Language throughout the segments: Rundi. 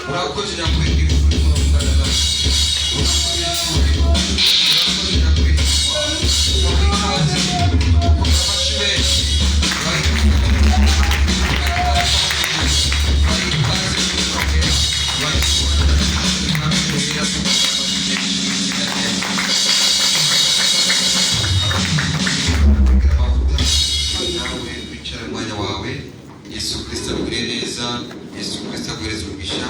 Urakoze nyakwigira ukuri kuravugana nawe. Urakoze icyubahiro. Urakoze nyakwigira. Ubaha ikaze. Ukora amashyi menshi. Ubaha ikaze. Ubaha ikaze. Ubaha ikaze. Amavuta nawe wicare mu mwanya wawe. Yesu Kirisito akugirire neza. Yesu Kirisito aguhereze umugisha.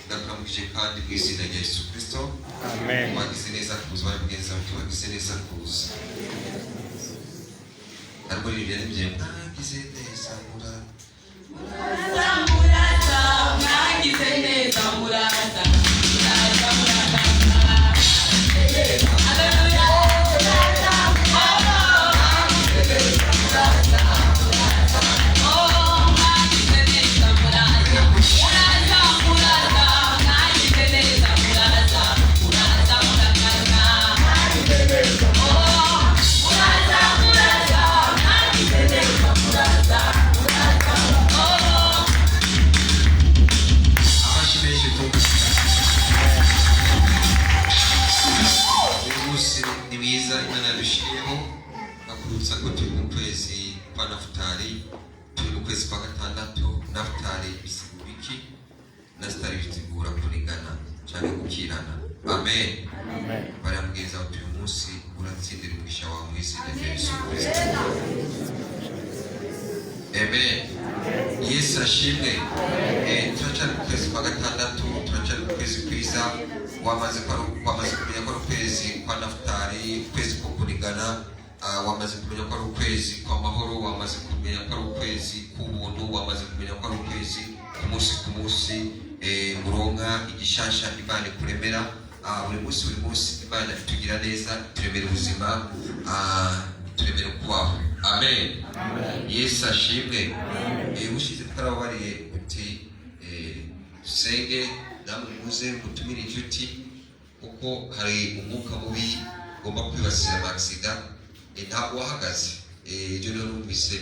Ndakuramukije kandi mu izina rya Yesu Kirisito. Amen. Wagize neza kuza. Bari mugenzi wawe, wagize neza kuza. Ariko ibyo ni mwagize neza mura Muraza, mwagize neza, muraza, muraza, muraza. Haleluya. Muraza, muraza, muraza. Oh, mwagize neza, muraza, muraza, muraza. Mwagize neza, muraza, muraza, muraza. Oh, muraza, muraza, mwagize neza, muraza, muraza. Oh. Amashyi menshi ku uyu munsi ni mwiza Imana yadushyiriyeho. Bakurutsa ko turi mu kwezi kwa Nafutali, turi mu kwezi kwa gatandatu. Nafutali bisigura iki? Nafutali bisigura kurigana cyangwa gukirana. Amen. Amen. Baramubwiriza bati: "Uyu munsi uratsindira umugisha wawe mu izina rya Yesu Kirisito." Amen. Yesu ashimwe. Turacyari mu kwezi kwa gatandatu, turacyari mu kwezi kwiza. Wamaze kumenya ko ari ukwezi kwa Nafutali, ukwezi ko kurigana. Wamaze kumenya ko ari ukwezi kw'amahoro, wamaze kumenya ko ari ukwezi k'ubuntu, wamaze kumenya ko ari ukwezi ku munsi ku munsi uronka igishasha Imana ikuremera. Buri munsi, buri munsi Imana itugira neza, ituremera ubuzima, ituremera kubaho. Amen. Yesu ashimwe. Ushize twarababariye uti dusenge, namwe muze mutumire inshuti, kuko hari umwuka mubi ugomba kwibasira amasida. Ntabwo wahagaze. Ibyo rero numvise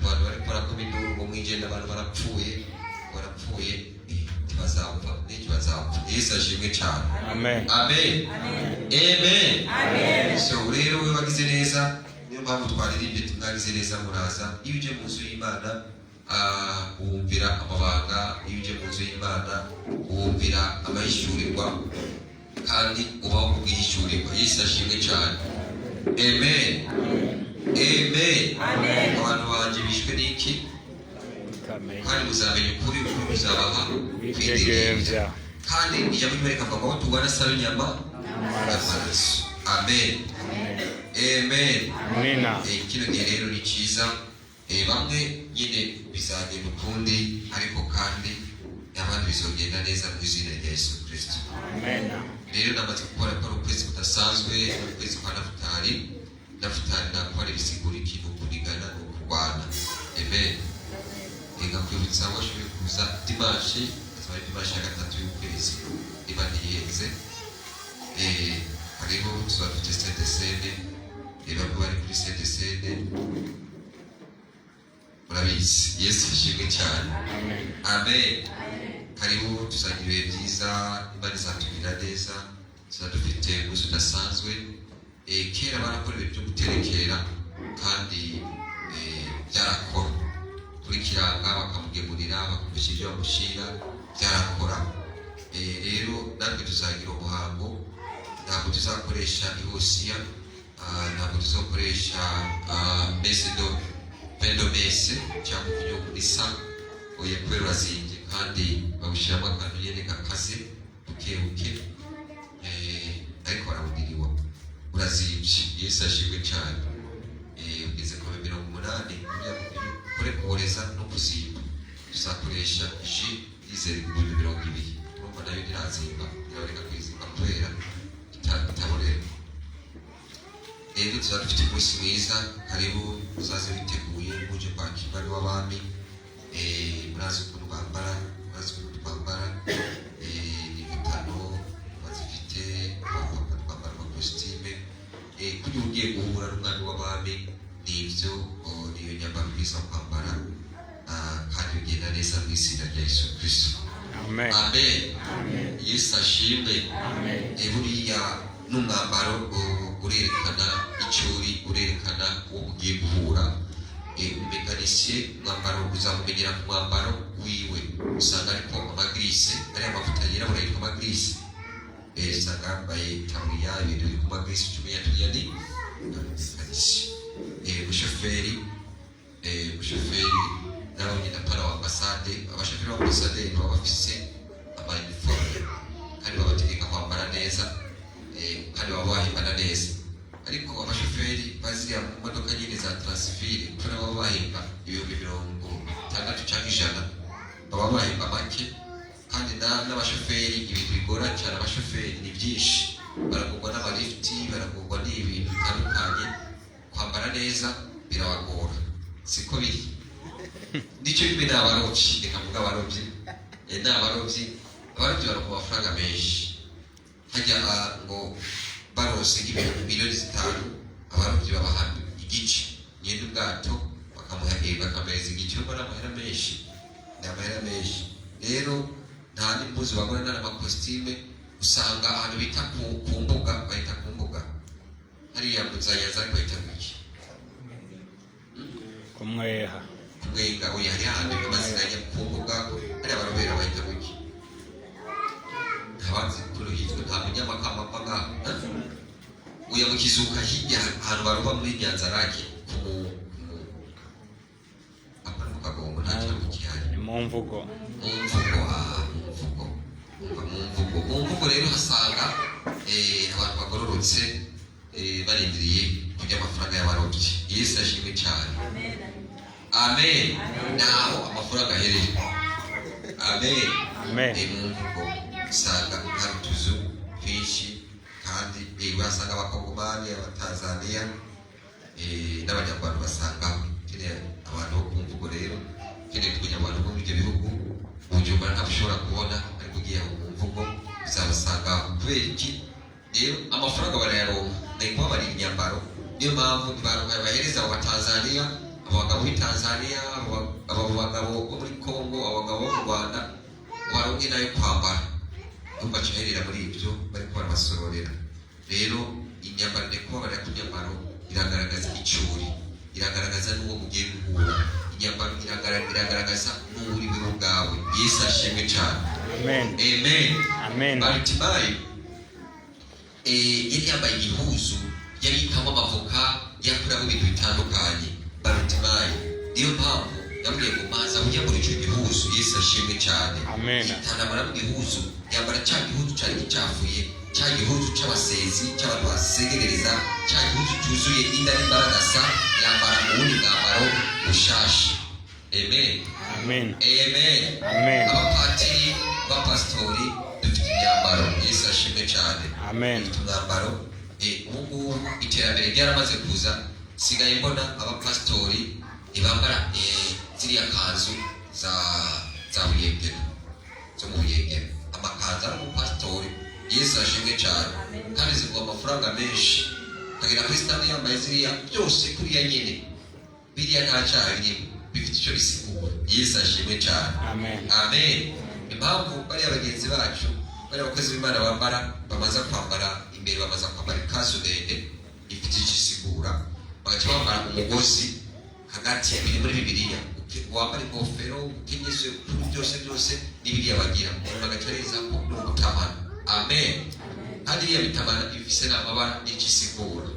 abantu bari barakoma induru ngo mwigende, abantu barapfuye, barapfuye. Ntibazapfa n'icyo bazapfa. Yesu ashimwe cyane. Amen. Amen, amen. So rero we wagize neza, niyo mpamvu twaririmbye "Mwagize neza muraza". Iyo uje mu nzu y'Imana, wumvira amabanga. Iyo uje mu nzu y'Imana, wumvira amahishurirwa kandi ubaho ku bwihishurirwa. Yesu ashimwe cyane. Amen, amen. Abantu banjye bishwe n'iki? Amen. Kandi muzamenya ukuri, ukuri kuzabaha Kwidegemvya. Kandi ijambo ry'Imana rikavuga ngo turwana saba inyama n'amaraso. Amen, amen. Amina. Kino gihe rero ni cyiza. Bamwe nyine bizagenda ukundi, ariko kandi abandi bizogenda neza mu izina rya Yesu Kirisito. Amen. Rero namaze gukora ko ari ukwezi kudasanzwe, ni ukwezi kwa Nafutali. Nafutali nakora ibisigura ikintu kurigana ni ukurwana. Amen. Reka kwibutsa washoboye kuza dimanche, azaba ari dimanche ya gatatu y'ukwezi niba ntihenze. Hariho tuba dufite Sainte Cène. Bamwe bari kuri Sainte Cène murabizi. Yesu ishimwe cyane. Amen. Amen. Karibu, tuzagira ibihe byiza, Imana izatugirira neza, tuzaba dufite umunsi udasanzwe. Kera barakora ibintu byo guterekera kandi byarakora. Kuri kiranga bakamugemurira, bakamushyira ibyo bamushyira, byarakora. Rero natwe tuzagira umuhango. Ntabwo tuzakoresha ihosiya, ntabwo tuzakoresha messe de pain de messe cyangwa ubunyobwa bisa, oya, kubera urazimbye kandi babushyiramo akantu nyine gakaze buke buke. Ariko barawugiriwa, urazimbye. Yesu ashimwe cyane. Ugeze ku 80 kugira ngo ukore kuboreza no kuzimba. Tuzakoresha jus yizera 20,000. Urumva nayo ntirazimba, iraboneka kwizimba kubera itaborera. Rero tuzaba dufite umunsi mwiza. Karibu, muzaze witeguye muje kwakira umwami w'abami. Murazi ukuntu bambara, murazi ukuntu twambara. Imutano bazifite, abapapa twambara amakositime. Kugira ugiye guhura n'umwami w'abami, nibyo, oh, niyo nyambaro mwiza kwambara. Kandi bigenda neza mu mu izina rya Yesu Kristo. Amen. Amen. Yesu ashimwe. Amen. Buriya n'umwambaro urerekana icyo uri, urerekana uwo mugiye guhura. Umumekanisiye umwambaro uzamumenyera ku mwambaro wiwe, usanga ariko amagrisse, ariya mavuta yirabura yitwa amagrisse. Usanga yambaye itaburiya, ibintu biri ku magrisse, uca umenya turiya ni umumekanisiye. Umushoferi nawe nyine, apana wa ambasade, abashoferi ba ambasade baba bafise ama uniforme kandi babategeka kwambara neza, kandi baba bahembana neza. Ariko abashoferi baziriya mu modoka nyine za Transville, kubera baba bahemba 60,000 cyangwa 100, baba bahemba make. Kandi n'abashoferi ibintu bigora cyane abashoferi ni byinshi, baragurwa n'amalifuti, baragurwa n'ibintu bitandukanye, kwambara neza birabagora, siko biri? Nicyo kimwe ni abarobyi, reka mvuge abarobyi. Ni abarobyi, abarobyi baronka amafaranga menshi hajya, ngo baronse nk'ibintu 5 miliyoni, abarobyi babaha igice, nyine ubwato bakamuha, bakamuhereza igice. Urumva ni amahera menshi, ni amahera menshi. Rero nta n'impuzu bagura, nta n'amakositime. Usanga ahantu bita ku mbuga, bahita ku mbuga hariya mu za Nyanza, ariko bahita ku iki? Kumweha. Kumwenga, oya, hari ahantu amazina ya ku mbuga hariya barobera, bahita ku iki? Ntabazi ukuntu hitwa, nta munyamakamba ngaha, eh? Oya, mu Kizuka hirya, ahantu baroba muri Nyanza-Lac, ku mu apana mu Kagongo, nta kintu gihari. Ni mu mvugo. Mu mvugo, mu mvugo. Umva, mu mvugo rero hasanga abantu bagororotse, barindiriye kurya amafaranga y'abarobyi. Yesu ashimwe cyane. Amen. Naho amafaranga ahereye. Amen. Amen. Mu mvugo usanga hari utuzu twinshi kandi basanga Abakongomani, Abatanzaniya, n'Abanyarwanda basangaho. Keneye abantu bo ku mvugo rero, keneye kumenya abantu bo muri ibyo bihugu. Bujumbura ntabwo ushobora kubona, ariko ugiye aho mu mvugo uzabasangaho. Kubera iki? Rero amafaranga barayaronka, ni kubabarira imyambaro. Niyo mpamvu ntibaronka bahereza abo Batanzaniya, abo bagabo b'i Tanzaniya, abo bagabo bo muri Kongo, abo bagabo bo mu Rwanda, ngo baronke nayo kwambara. Urumva bacaherera muri ibyo bariko barabasororera. Rero imyambaro, ni kubabarira ku myambaro iragaragaza icuri, iragaragaza n'uwo mugiye guhura. Imyambaro iragaragaza n'uwo uri wewe ubwawe. Yesu ashimwe cyane. Amen. Amen. Amen. Barutimayo yari yambaye igihuzu, yabikamo amavoka, yakoramo ibintu bitandukanye. Barutimayo, niyo mpamvu yambwiye ngo maza wiyambure icyo gihuzu. Yesu ashimwe cyane. Amen. Yitanamara mu gihuzu, yambara cya gihuzu cyari gicafuye, cya gihuzu cy'abasezi, cy'abantu basegerereza, cya gihuzu cyuzuye inda n'imbaragasa, yambara uwundi mwambaro mushasha. Amen. Amen. Amen. Amen. Abapatiri, abapasitori dufite imyambaro. Yesu ashimwe cyane. Amen. Dufite umwambaro. Ubu ngubu iterambere ryaramaze kuza, sigaye mbona abapasitori ntibambara ziriya kanzu za Buyengero, zo mu Buyengero, amakanzu ari umupasitori. Yesu ashimwe cyane. Kandi zigura amafaranga menshi, ukagera kuri stade yambaye ziriya byose kuriya nyine. Biriya nta cyaha birimo, bifite icyo bisigura. Yesu ashimwe cyane. Amen. Amen. Impamvu bariya bagenzi bacu, bariya bakozi b'Imana bambara, bamaze kwambara imbere, bamaze kwambara ikanzu ndende ifite icyo isigura, bagaca bambara umugozi hagati, biri muri Bibiliya. Wambara ingofero, ukenyeze kuri byose byose, n'ibiriya bagira umuntu agaca areza ko ni umutamana. Amen. Kandi iriya mitamana ifise n'amabara n'icyo isigura.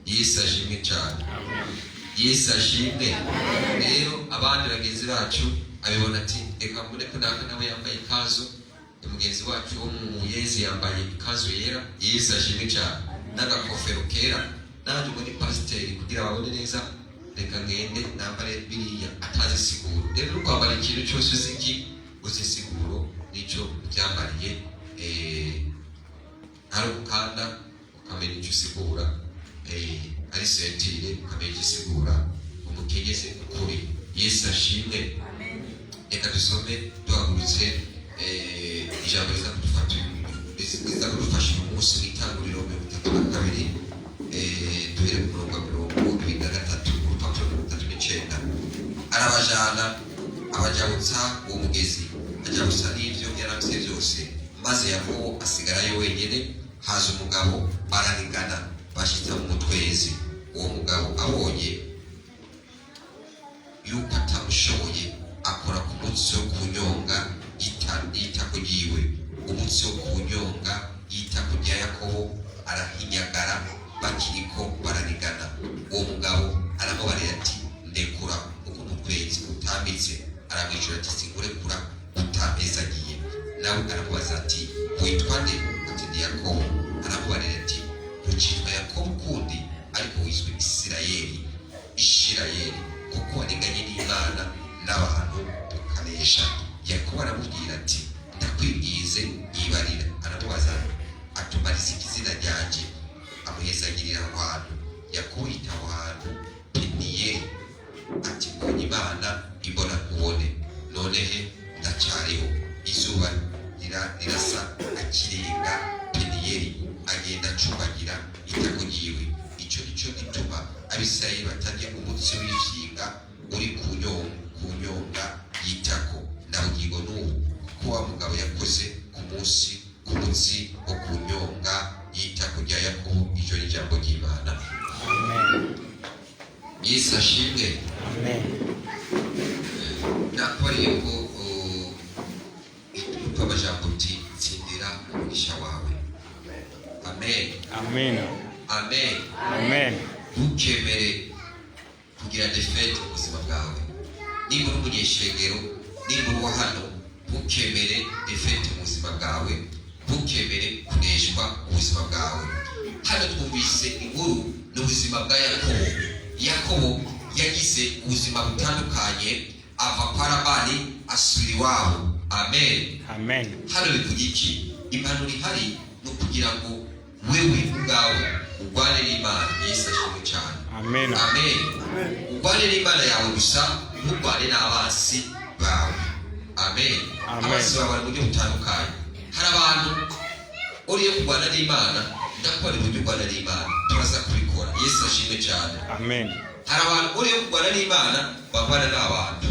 Yesu ashimwe cyane. Amen. Yesu ashimwe. Rero abandi bagenzi bacu abibona ati reka mbone ko naka nawe yambaye ikanzu. Mugenzi wacu wo mu Muyezi yambaye ikanzu yera, Yesu ashimwe cyane, n'agakofero kera. Nanjye ubwo ni pasiteri, kugira babone neza, reka ngende nambare biriya atazi isiguro. Rero uri kwambara ikintu cyose uzi iki, uzi isiguro n'icyo ubyambariye. Ari umukanda ukamenya icyo usigura, ari ceinture ukamenya icyo usigura, umukenyeze ukuri. Yesu ashimwe. Reka dusome duhagurutse, ijambo riza kudufasha uyu munsi mu Itanguriro 32, duhere ku murongo wa 23, urupapuro 39. Arabajana. Arajabutsa uwo mugezi, ajabutsa n'ibyo yari byose, maze Yakobo asigarayo wenyine. Haza umugabo, baranigana, bashitsa mu mutwezi. Uwo mugabo abonye yuko atamushoboye, akora ku mutsi wo ku nyonga y'itako ryiwe. Umutsi wo ku nyonga y'itako rya Yakobo arahinyagara bakiriko baranigana. Uwo mugabo aramubarira ati: "Ndekura, kuko umutwenzi utambitse." Aramwishyura ati: "Sinkurekura utampezagiye." Nawe aramubaza ati: "Witwa nde?" Ati: "Ndi Yakobo." Aramubarira ati: "Ntukitwa Yakobo ukundi, ariko wiswe Isirayeli, Ishirayeli, kuko waniganye n'Imana n'abantu ukanesha." Yakobo aramubwira ati: "Ndakwibwize, yibarira." Aramubaza atumariza izina ryanjye. Amuhezagirira aho hantu. Yakobo yita aho hantu Peniyeli, ati: "Mbonye Imana imbona nkubone, nonehe ndacyariho." Izuba rirasa akirenga Peniyeli, agenda acumbagira itako ryiwe. Icyo nicyo gituma Abisirayeli batarya umutsi w'ifyinga uri ku nyonga y'itako na bugingo n'ubu, kuko wa mugabo yakoze ku munsi ku mutsi wo ku nyonga y'itako rya Yakobo. Icyo ni ijambo ry'Imana. Amen. Yesu ashimwe. Amen. Nakubariye ko umutwe w'amajambo uti: "Tsindira umugisha wawe." Amen. Amen. Amen. Amen. Ntukemere kugira défaite mu buzima bwawe. Niba uri umunyeshengero, niba uri uwa hano, ntukemere défaite mu buzima bwawe, ntukemere kuneshwa mu buzima bwawe. Hano twumvise inkuru, ni ubuzima bwa Yakobo. Yakobo yagize ubuzima butandukanye, ava kwa Labani, asubira iwabo. Amen. Amen. Hano bivuga iki? Impanuro ihari ni ukugira ngo wewe ubwawe urwane n'Imana. Yesu ashimwe cyane. Amen. Amen. Urwane n'Imana yawe gusa, nturwane n'abansi bawe. Amen. Amen. Abansi bawe bari mu buryo butandukanye. Hari abantu uriye kurwana n'Imana, ndakubona uburyo urwana n'Imana, turaza kubikora. Yesu ashimwe cyane. Amen. Hari abantu uriye kurwana n'Imana, barwana n'abantu.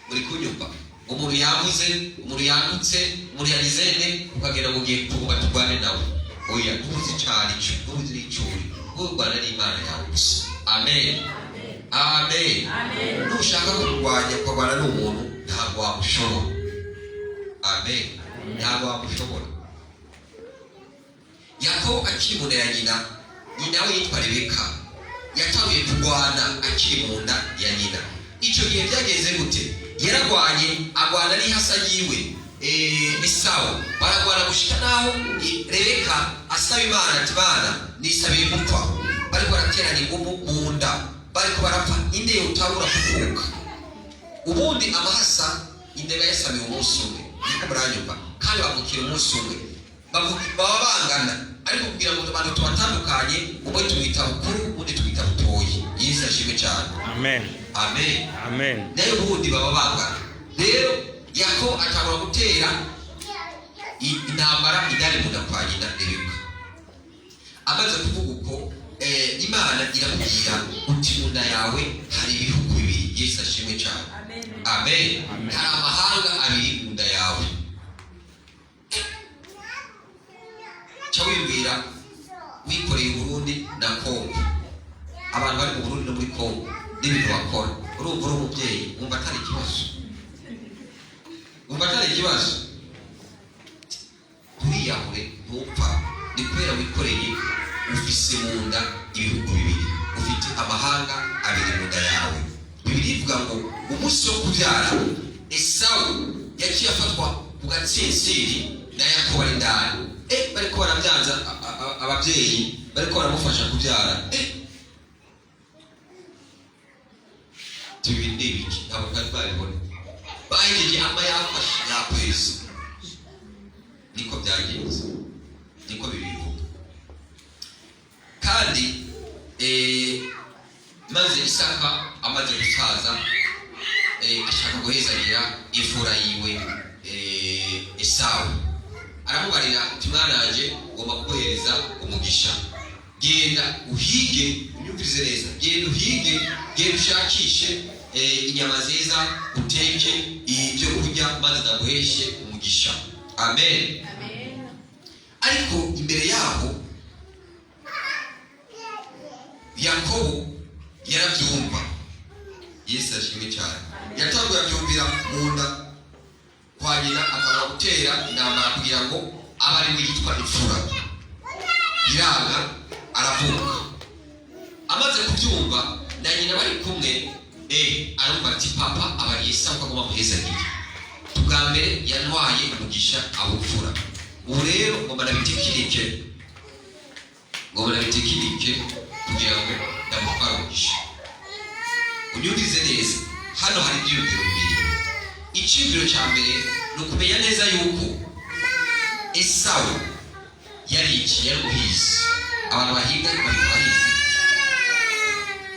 Muri kunyumva? Umuntu yavuze, umuntu yandutse, umuntu yagize nde, ukagenda ngo ugiye tugomba turwane nawe. Oya, ntuzi icyo ari cyo, ntuzi n'icyo uri. Wowe urwana n'Imana yawe gusa. Amen, amen. Nushaka kurwanya, ukarwana n'umuntu, ntabwo wamushobora. Amen, ntabwo wamushobora. Yakobo akiri mu nda ya nyina, nyina we yitwa Rebeka, yatanguye kurwana akiri mu nda ya nyina. Icyo gihe byagenze gute? Yaragwanye, agwana n'ihasa yiwe Esawu, baragwana gushika naho Rebeka asaba Imana ati: "Bana, nisabire gupfa." Bariko baraterana ingumu mu nda, bariko barapfa inde yotangura kuvuka. Ubundi amahasa inda iba yasamiwe umunsi umwe, niko muranyumva? Kandi bavukira umunsi umwe, baba bangana, ariko kugira ngo abantu tubatandukanye, umwe tumwita bukuru, ubundi tumwita butoyi. Yesu ashimwe cyane. Amen. Amen. Amen. Nayo ubundi baba bangana. Rero Yakobo atangura gutera intambara idari mu nda kwa nyina Rebeka. Amaze kuvuga uko, Imana iramubwira uti: "Mu nda yawe hari ibihugu bibiri." Yesu ashimwe cyane. Amen. Amen. Hari amahanga abiri mu nda yawe. Ca wibwira wikoreye Uburundi na Kongo, abantu bari mu Burundi no muri Kongo n'ibintu bakora. Urumva uri umubyeyi, wumva atari ikibazo, wumva atari ikibazo. Nturiyahure, ntupfa. Ni kubera wikoreye, ufise mu nda ibihugu bibiri, ufite amahanga abiri mu nda yawe. Bibiri ivuga ngo umunsi wo kubyara, Esawu yaciye afatwa ku gatsinsiri na Yakobo ari indani. Bariko barabyanza, ababyeyi bariko baramufasha kubyara. Ibi ni ibiki? Ntabwo bwari bwabibona. Bahejeje ama yafashe yakwezi. Niko byagenze, niko bibivuga. Kandi maze Isaka amaze gusaza, ashaka guhezagira imfura yiwe Esawu. Aramubarira ati: "Mwana wanjye, ugomba kuguhereza umugisha. Genda uhige." Unyumvirize neza. Genda uhige, genda ushakishe. inyama nziza, uteke ibyo kurya, maze ndaguheshe umugisha. Amen. Ariko imbere yaho Yakobo yarabyumva. Yesu ashimwe cyane. Yatanguye abyumvira mu nda kwa nyina, akaba gutera intambara kugira ngo abe ari we yitwa imfura. Biranga, aravuka. Amaze kubyumva na nyina bari kumwe, arumva ati papa abariye Esawu ko agomba muhezagire. Ubwa mbere yantwaye umugisha awupfura, ubu rero ngomba nabitekinike, ngomba nabitekinike kugira ngo ndamutware umugisha. Unyumvirize neza, hano hari ibyiyumviro bibiri. Icyiyumviro cya mbere ni ukumenya neza yuko Esawu yari iki? Yari umuhizi. Abantu bahiga bari abahizi.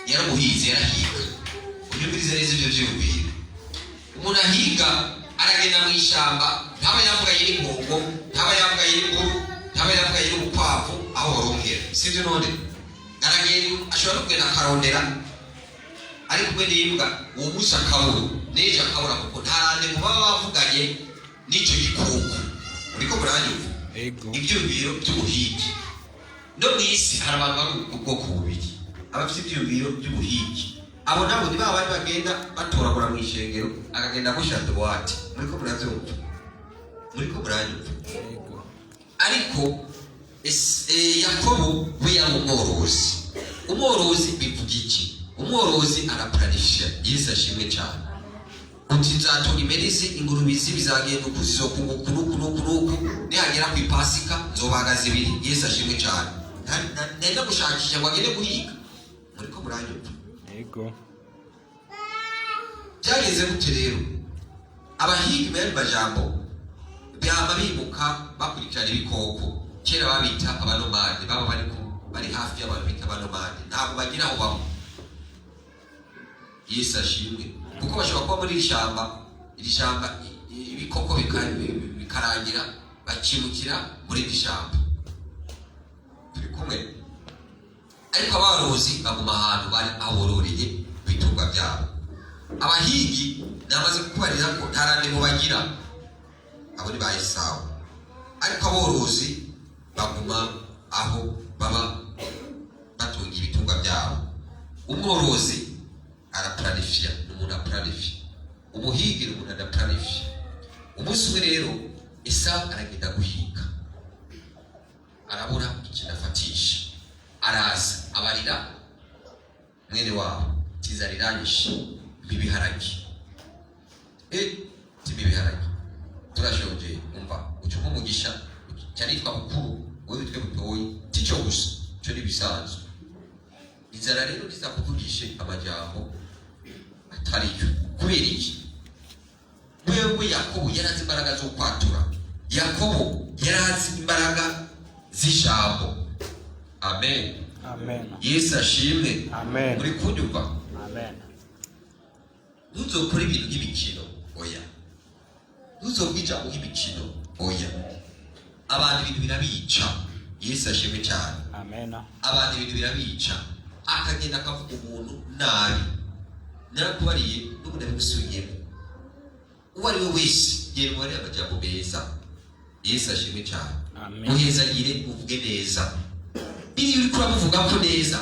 Yari umuhizi, yarahiga. Unyumvirize neza ibyo byiyumviro. Umuntu ahiga aragenda mu ishyamba, ntaba yavuganye n'impongo, ntaba yavuganye n'imburu, ntaba yavuganye n'ubukwavu aho borongera, sibyo? None aragenda, ashobora no kugenda akarondera ari kumwe n'imbwa, uwo munsi akabura, n'ejo akabura, kuko nta rendez-vous baba bavuganye n'icyo gikoko. Uriko muranyumva? Ego. Ibyumviro by'ubuhigi. No mu isi hari abantu bari ubwoko bubiri: abafite ibyumviro by'ubuhigi, abo nabo ni ba bandi bagenda batoragura mu ishengero, akagenda gusha droite. Muriko murabyumva? Muriko muranyumva? Ego. Ariko Yakobo we yari umworozi. Umworozi bivuga iki? Umworozi arapuranisha. Yesu ashimwe cyane. Uti nzatunga impene izi, ingurube izi, bizagenda uku, zizokunguka nuku nuku nuku, nihagera ku ipasika nzobaga zibiri. Yesu ashimwe cyane. Nenda gushakisha ngo agende guhiga. Muriko muranyumva? Ego. Byageze gute rero? Abahiga, mu yandi majambo, byama bimuka bakurikirana ibikoko. Kera babita abanomade, baba bari hafi y'abantu bita abanomade, ntabwo bagira aho baba. Yesu ashimwe. Kuko bashobora kuba muri iri shyamba, iri shyamba ibikoko bikarangira, bakimukira muri iri shyamba. Turi kumwe? Ariko aborozi baguma ahantu bari, aho bororeye ibitungwa byabo. Abahigi namaze kukubarira ko nta rendez-vous bagira, abo ni ba Esawu. Ariko aborozi baguma aho baba batunga ibitungwa byabo. Umworozi arapuranifiya, ni umuntu apuranifiya. Umuhigi ni umuntu adapuranifiya. Umunsi umwe rero Esawu aragenda guhiga, arabura ikintu afatisha, araza abarira mwene wabo, tiza riranyishe, mpa ibiharage, timpa ibiharage, turashonje. Umva, uca umugisha cyane yitwa bukuru, wowe witwe butoyi. Tico gusa, cyo ni ibisanzwe. Inzara rero ntizakuvugishe amajambo atariyo. Kubera iki? Wewe Yakobo yarazi imbaraga zo kwatura. Yakobo yarazi imbaraga z'ijambo. Amen. Amen. Yesu ashimwe. Amen. Muri kunyumva? Amen. Ntuzokore ibintu nk'imikino, oya. Ntuzovuge ijambo nk'imikino, oya. Abantu ibintu birabica. Yesu ashimwe cyane. Amen. Abantu ibintu birabica, akagenda akavuga umuntu nabi. Narakubariye, n'ubu ndabigusubiyemo: uwo ari we wese, genda umubare amajambo meza. Yesu ashimwe cyane. Amen. Muhezagire, uvuge neza. Biriya uriko uramuvuga ko neza,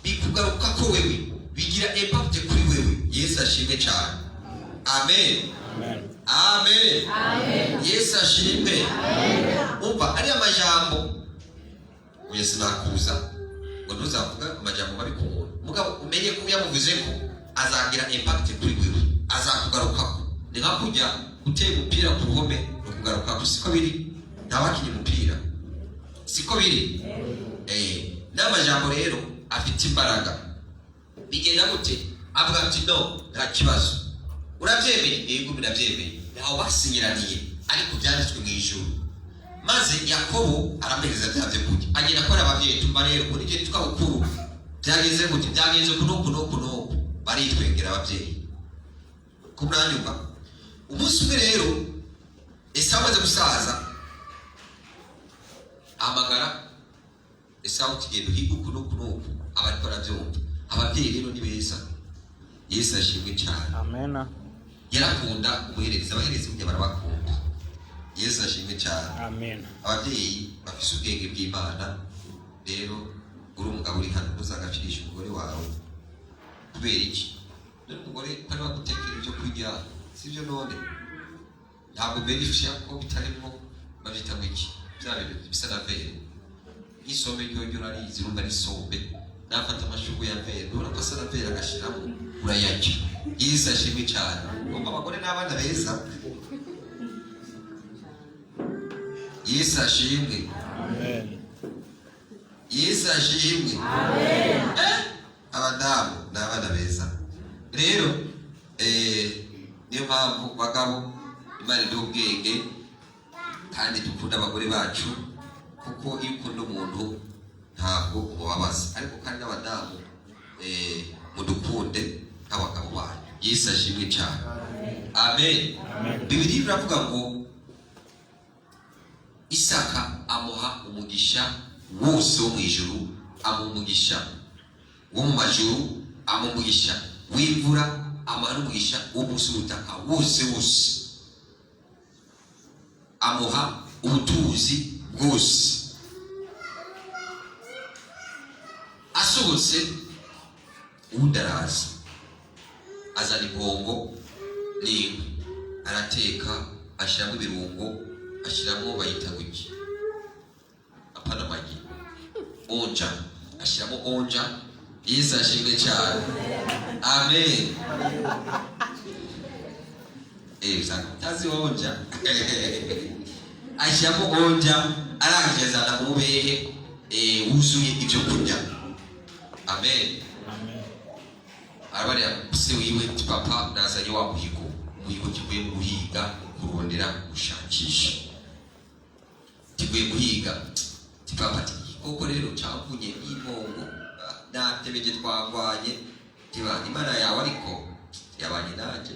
bikugaruka ko wewe, bigira impact kuri wewe. Yesu ashimwe cyane. Amen. Amen. Amen. Yesu ashimwe. Umva, ariya majambo, oya, sinakuza ngo ntuzavuga amajambo mabi ku muntu. Mugabo umenye ko uyamuvuze ko azagira impact kuri wewe, azakugarukako. Ni nka kujya gutera umupira ku ruhome, ni ukugarukako. Siko biri? Ntawakinye umupira, siko biri? N'amajambo rero afite imbaraga. Bigenda gute? Avuga ati no, nta kibazo, urabyemeye? Yego, birabyemeye. Ntawe basinyiraniye, ariko byanditswe mu ijuru. Maze Yakobo aramuhereza bya byo kurya, agenda akora ababyeyi. Tumva rero muri ibyo twitwa bukuru, byagenze gute? Byagenze uku n'uku n'uku n'uku. Baritwengera ababyeyi ku mwanyumva. Umunsi umwe rero Esawu amaze gusaza, ahamagara Esawu, tugenda uhiga uku n'uku n'uku. Aba ariko arabyumva. Ababyeyi rero ni beza. Yesu ashimwe cyane. Amen. Yarakunda umuhererezi, abaherezi burya barabakunda. Yesu ashimwe cyane. Amen. Ababyeyi bafise ubwenge bw'Imana. Rero uri umugabo uri hano, ntuzagacirisha umugore wawe. Kubera iki? None umugore ko ari bagutekera ibyo kurya, sibyo? None ntabwo berisha ko bitarimo, babyita ngo iki, bya bintu bisa na vert, nk'isombe ryo urarizi, urumva ari isombe. Nafata amashurwe ya vert, ubona ko asa na vert, agashiramo, urayarya. Yesu ashimwe cyane. Urumva abagore n'abana beza. Yesu ashimwe. Amen. Yesu ashimwe. Abadamu ni abana beza. Rero niyo mpamvu bagabo, Imana iduha ubwenge kandi dukunda abagore bacu, kuko iyo ukunda umuntu ntabwo umubabaza. Ariko kandi n'abadamu, mudukunde nk'abagabo banyu. Yesu ashimwe cyane. Amen. Amen. Bibiliya iravuga ngo Isaka amuha umugisha wose wo mu ijuru, amuha umugisha wo mu majuru, amuha umugisha w'imvura, amuha n'umugisha wo munsi w'ubutaka wose wose, amuha ubutunzi bwose. Asohotse, uwundi araza, azana impongo n'inkwi, arateka, ashyiramo ibirungo, ashyiramo, bayita guki, apana amagi, onja, ashyiramo onja. Yesu ashimwe cyane. Amen. Usanga utazi onja. Ashyiramo onja, arangije azana mu mubehe wuzuye ibyo kurya. Amen. Amen. Arabarira se wiwe ati: "Papa, nazanye wa muhigo, umuhigo kivuye mu guhiga, kurondera, gushakisha, kivuye guhiga." Ati: "Papa," ati, "koko rero camvunye impongo, natebeje, twagwanye tiba Imana yawe ariko yabanye nanje."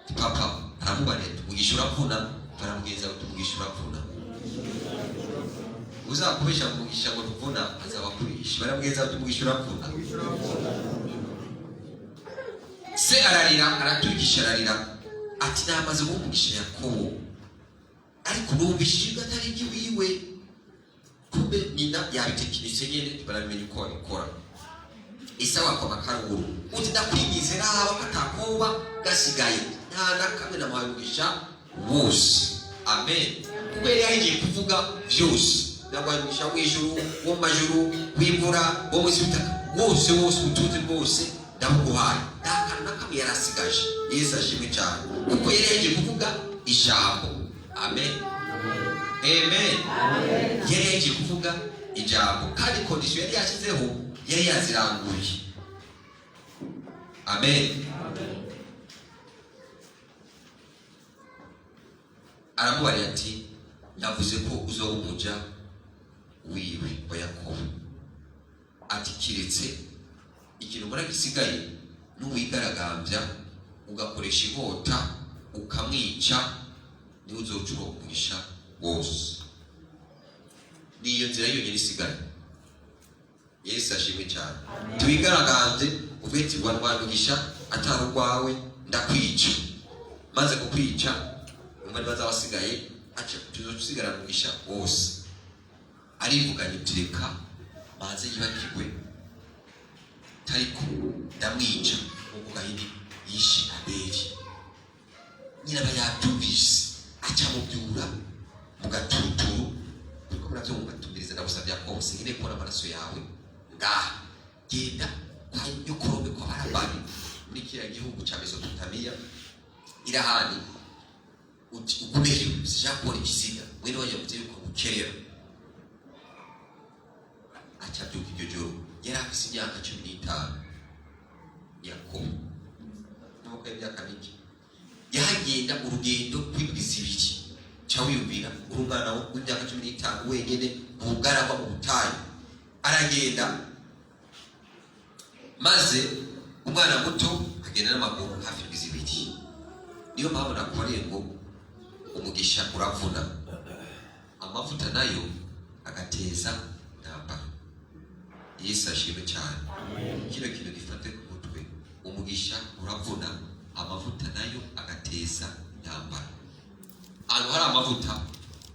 Ati: "Papa," aramubarira ati: "Umugisha uravuna." Baramugenza ati: "Umugisha uravuna, uzakubesha umugisha ngo tuvuna azaba akubisha." Baramugenza ati: "Umugisha uravuna." Se ararira, aratugisha, ararira ati: "Namaze guha umugisha Yakobo, ariko numvise ijwi atari iry'iwiwe." Kumbe nyina yabitekinise nyene, barabimenya uko babikora. Esawu akoma akaruru uti: "Ndakwingize, raba ko atakoba gasigaye, nta na kamwe, namuhaye umugisha wose." Amen. Kuko yari yagiye kuvuga vyose: "Naguhaye umugisha w'ijuru, wo mu majuru, w'imvura, wo munsi y'ubutaka wose wose, ubutunzi bwose ndabuguhaye." Nta kantu na kamwe yari asigaje. Yesu ashimwe cyane, kuko yari yagiye kuvuga ijambo. Amen, amen. Yari yagiye kuvuga ijambo, kandi condition yari yashyizeho yari yaziranguye. Amen. Aramubarira ati: "Navuze ko uzoba umuja wiwe wa Yakobo." Ati: "Kiretse ikintu mbona gisigaye, nuwigaragambya ugakoresha inkota ukamwica, niwe uzoca uronka umugisha wose. Niyo nzira yonyine isigaye." Yesu ashimwe cyane. Tuwigaragambye, uvuge ati: "Wantwara umugisha atari urwawe, ndakwica. Maze kukwica, umva niba azaba asigaye, tuzoca usigara umugisha wose." Arivuganye uti: "Reka manze yibagirwe, tariko ndamwica nk'uko Gahini yishe Abeli." Nyina aba yabyumvise, aca mubyura mu gatuturu. Turiko muravyumva? Tumviriza, ndagusavye Yakobo, sinkeneye kubona amaraso yawe ngaha. Genda kwa nyokorome, kwa Barabani, muri kiriya gihugu ca Mesopotamiya irahani, uti ugumeyo, sinshaka kubona ikiziga. Mwene wanyu yavuze yuko agukerera. Aca abyuka iryo joro. Yari afise imyaka 15 Yakobo, nuko y'imyaka mike yahagenda urugendo rw'indwi 2. Ca wiyumvira uri umwana w'imyaka 15 wenyene mu bugaragwa, mu butayu. Aragenda, maze umwana muto agenda n'amaguru hafi indwi 2. Niyo mpamvu nakoreye ngo umugisha uravuna, amavuta nayo agateza intambara. Yesu ashimwe cyane. Kino kintu gifate ku mutwe. Umugisha uravuna, amavuta nayo agateza intambara. Ahantu hari amavuta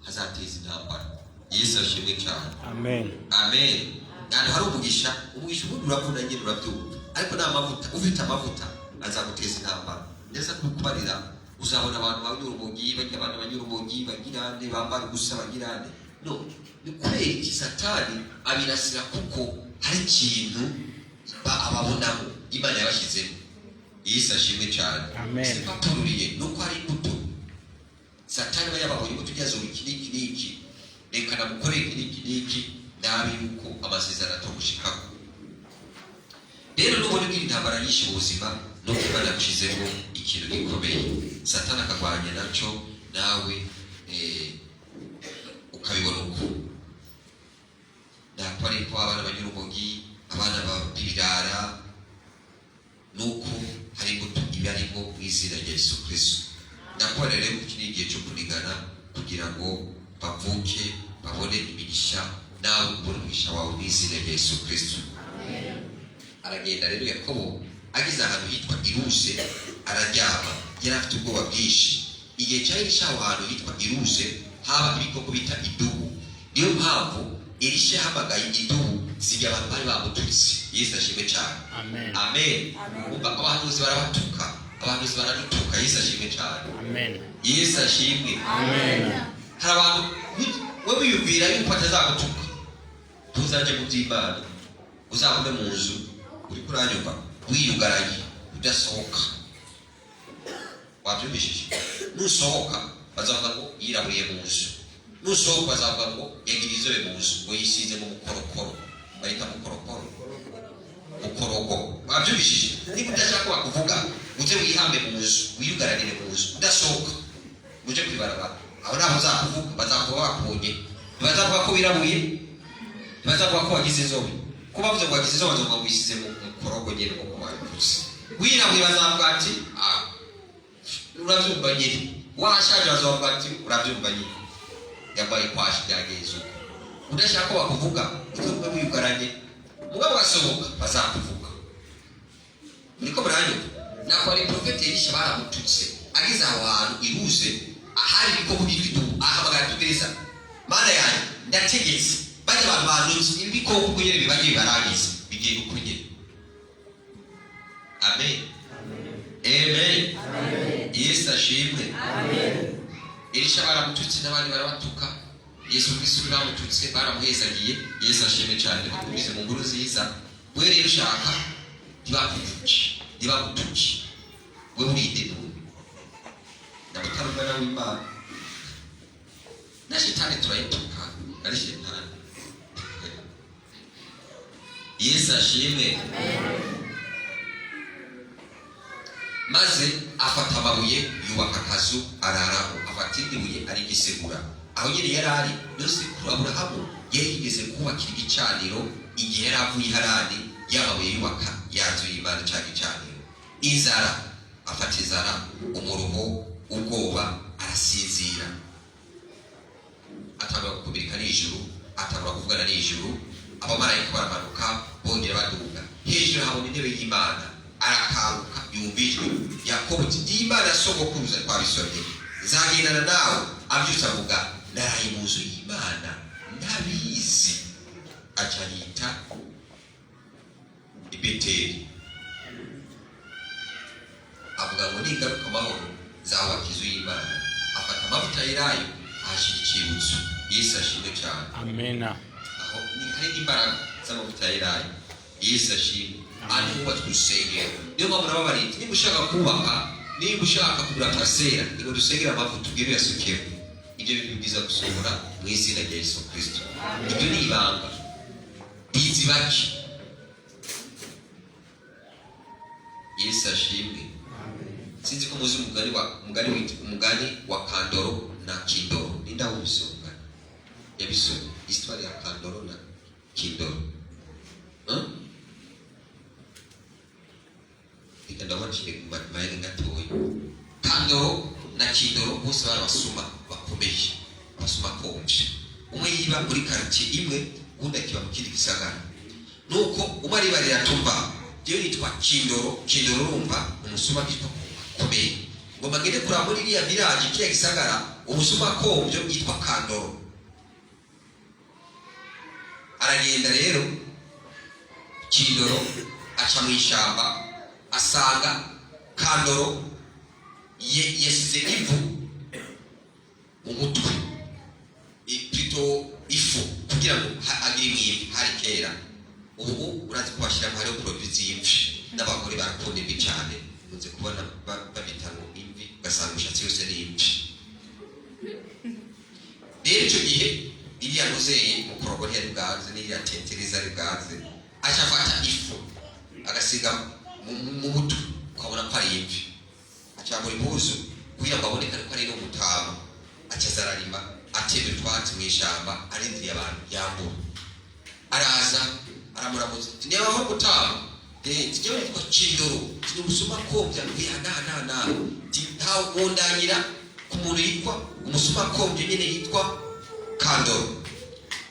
hazateza intambara. Yesu ashimwe cyane. Amen. Amen. Ahantu hari umugisha, umugisha ubundi uravuna nyine, urabyumva, ariko nta mavuta, ufite amavuta azaguteza intambara. Ndetse kukubarira, uzabona abantu banyura urumogi, bagira abana banyura urumogi, bagirande, bambara ubusa, bagirande. No ni kubera iki? Satani abirasira kuko hari ikintu ababonamo Imana yabashyizemo. Yesu ashimwe cyane. Amen. Sipatururiye nuko hari imbuto. Satani aba yababonye imbuto, ugeze iki n'iki n'iki, reka namukore iki n'iki n'iki, nabi yuko amasezerano atogushikako. Rero nubona ugira intambara nyinshi mu buzima, nuko Imana yagushyizemo ikintu gikomeye, Satani akagwanya nacyo, nawe ukabibona uko. Ntabwo ari ko abana banyura urumogi, abana b'ibirara, nuko hari imbuto iba arimo mu izina rya Yesu Kristo. Ndakubona rero iki ni igihe cyo kunigana kugira ngo bavuke babone imigisha, nawe ubone umugisha wawe mu izina rya Yesu Kristo. Aragenda rero Yakobo, ageze ahantu hitwa Iruse araryama. Yari afite ubwoba bwinshi. Igihe cya Elisha, aho hantu hitwa Iruse haba ibikoko bita idubu. Niyo mpamvu Elisha yahamagaye idubu zijya abantu bari bamututse. Yesu ashimwe cyane. Amen. Amen. Umva, abahanuzi barabatuka, abahanuzi baradutuka. Yesu ashimwe cyane. Amen. Yesu ashimwe. Amen. Hari abantu we wiyumvira yuko atazagutuka, ntuzajye mu by'Imana, uzagume mu nzu, uriko uranyumva, wiyugaranye, udasohoka. Wabyumvishije? Nusohoka bazavuga ngo yiraburiye mu nzu. Nusohoka bazavuga ngo yagira inzobe mu nzu, ngo yisize mu mukorokoro, bayita mukorokoro, mukorogo. Wabyumvishije? Niba udashaka ko bakuvuga, uze wihambe mu nzu, wiyugaranire mu nzu, udasohoka uje kwibarabara. Aho ntabwo uzakuvuga, bazakuba bakubonye. Ntibazavuga ko wirabuye, ntibazavuga ko wagize inzobe. Kuba bavuze ngo wagize inzobe, bazavuga ngo wisize mu mukorogo nyine nk'uko babivuze. Wirabuye bazavuga ati: "Ah, urabyumva nyine." Washaje bazavuga ati: "Urabyumva nyine, yambaye kwashi." Byagenze uko. Udashaka ko bakuvuga, uzobe wiyugaranye. Mugabo ugasohoka, bazakuvuga. Muriko muranyumva? Nako ari profete Elisha, baramututse. Ageze aho hantu Iruze ahari ibikoko byitwa idubu, ahamagara: "Tugereza Mana yanjye, ndategetse bajya abantu banutse, ibi bikoko uko nyine bibagiye bibarangiza, bigiye uko nyine." Amen, amen. Yesu ashimwe. Elisha baramututse n'abandi barabatuka. Yesu Kristo baramututse, baramuhezagiye. Yesu ashimwe cyane. Reka mu nkuru nziza. We rero ushaka ntibakuvuke, ntibagutuke, we urinde none ndabutari umwana w'Imana. Na shitani turayituka, ari shitani. Yesu ashimwe. Maze afata amabuye yubaka akazu araraho, afata irindi buye arigisegura. Aho nyine yari ari niho sekuru Aburahamu yari yigeze kubakira igicaniro igihe yari avuye i Harani. Y'amabuye yubaka ya nzu y'Imana, cya gicaniro. Inzara afata, inzara, umuruho, ubwoba, arasinzira, atangura gukubirika n'ijuru, atangura kuvugana n'ijuru. Abamarayika baramanuka bongera baduga. Hejuru habona intebe y'Imana, arakanguka, yumva ijwi: "Yakobo." Ati: "Ndi Imana ya sogokuruza." Twabisomye. "Nzagendana nawe." Abyutse avuga: "Naraye mu nzu y'Imana ntabizi." Aca yita Ibeteli, avuga ngo: "Ningaruka amahoro nzahubaka inzu y'Imana." Afata amavuta y'elayo, ahashyira icyibutso. Yesu ashimwe cyane. Amena. Aho ni hari n'imbaraga z'amavuta y'elayo. Yesu ashimwe. Ahantu hubatswe urusengero, niyo mpamvu nababariye ati: "Niba ushaka kubaka, niba ushaka kugura parcelle, ngo dusengere amavuta, ubwire uyasukeho." Ibyo bintu byiza gusohora mu izina rya Yesu Kristo. Ibyo ni ibanga rizi bake. Yesu ashimwe. Sinzi ko muzi umugani wa Kandoro na Kindoro. Ninde awumvise uwo mugani? Yabisomye, histoire ya Kandoro na Kindoro, Huh? Reka ndabona ku mayeri gatoya. Kandoro na Kindoro bose bari abasuma bakomeye, abasuma komvye. Umwe yiba muri quartier imwe, uwundi akiba mu kindi gisagara. Nuko umwe aribarira: "Tumva Jewe nitwa Kindoro. Kindoro, urumva umusuma kitwa komeye. Ngomba ngende kuraba muri iriya village, kiriya gisagara, umusuma komvyo yitwa Kandoro. Aragenda rero Kindoro, aca mu ishamba, asanga Kandoro yasize ivu mu mutwe, plutôt ifu, kugira ngo agire imwivi. Hari kera, ubu urazi ko bashyiramo, hariho produit z'imvi, n'abagore barakunda imvi cyane. Nkunze kubona babita ngo imvi, ugasanga imishatsi yose ni imvi. Rero icyo gihe iriya nuzeye mukorogo ntiyari bwaze, n'iriya tenteriza ari bwaze. Aca afata ifu agasiga mu mutwe, ukabona ko ari imvi. Acambura impuzu kugira ngo aboneke ariko ari n'umutama. Aca aza ararima, atema utwatsi mu ishamba, arindiriye abantu yambura. Araza aramuramutsa ati: "Niba aho gutama jewe nitwa Cindoro, ni umusuma kombya mbwira na na na ntawundangira ku muntu yitwa umusuma kombya nyine yitwa Kandoro."